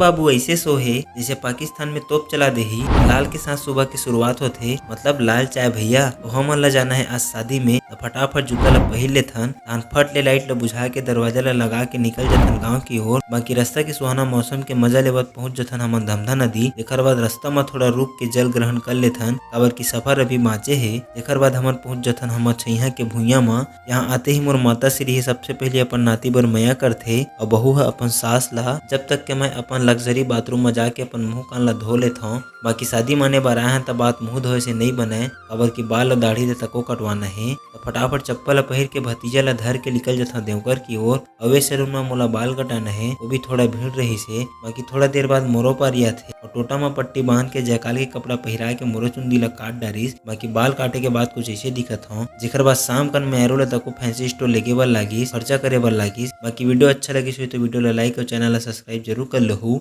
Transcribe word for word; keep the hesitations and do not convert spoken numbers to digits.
बाबू ऐसे सो हे जैसे पाकिस्तान में तोप चला देही। लाल के साथ सुबह की शुरुआत होथे, मतलब लाल चाय भैया। तो हमन ला जाना है आज शादी में, तो फटाफट जूता ला पहिर लेथन। तान फट ले लाइट ला बुझा के दरवाजा ला लगा के निकल जथन गांव की ओर। बाकी रास्ता के सुहाना मौसम के मजा लेवत पहुंच जथन हमन धमधा नदी। एकर बाद रास्ता में थोड़ा रुक के जल ग्रहण कर लेथन, काबर की सफर अभी बाँचे हे। एकर बाद हमन पहुंच जथन हमर छैहा के भुइयां म। यहाँ आते ही मोर माता श्री ही सबसे पहले अपन नाती बर मया करथे और बहू ह अपन सास ला। जब तक के मैं अपन लग्जरी बाथरूम में जाके अपन मुंह कान ला धो लेथव, बाकी शादी माने बर आए हन त बात मुंह धोए से नई बनय, काबर की बाल और दाढ़ी ल तको कटवाना हे। त फटाफट चप्पल ला पहिर के भतीजा ला धर के निकल जथव देवघर की ओर। अवे सैलून में मोला बाल कटाना हे, वो भी थोड़ा भीड़ रहिस हे। बाकी थोड़ा देर बाद मोरो पारी आथे और टोटा में पट्टी बांध के जयकाल के कपड़ा पहिरा के मोरो चुंदी ला काट डारिस। बाकी बाल काटे के बाद कुछ ऐसे दिखत हव, जेकर बाद शाम कन मैं एरो ला तको फैंसी स्टोर लेके बर लागिस, खर्चा करे बर लागिस। बाकी वीडियो अच्छा लगिस होही तो वीडियो ला लाइक और चैनल ला सब्सक्राइब जरूर कर लहू।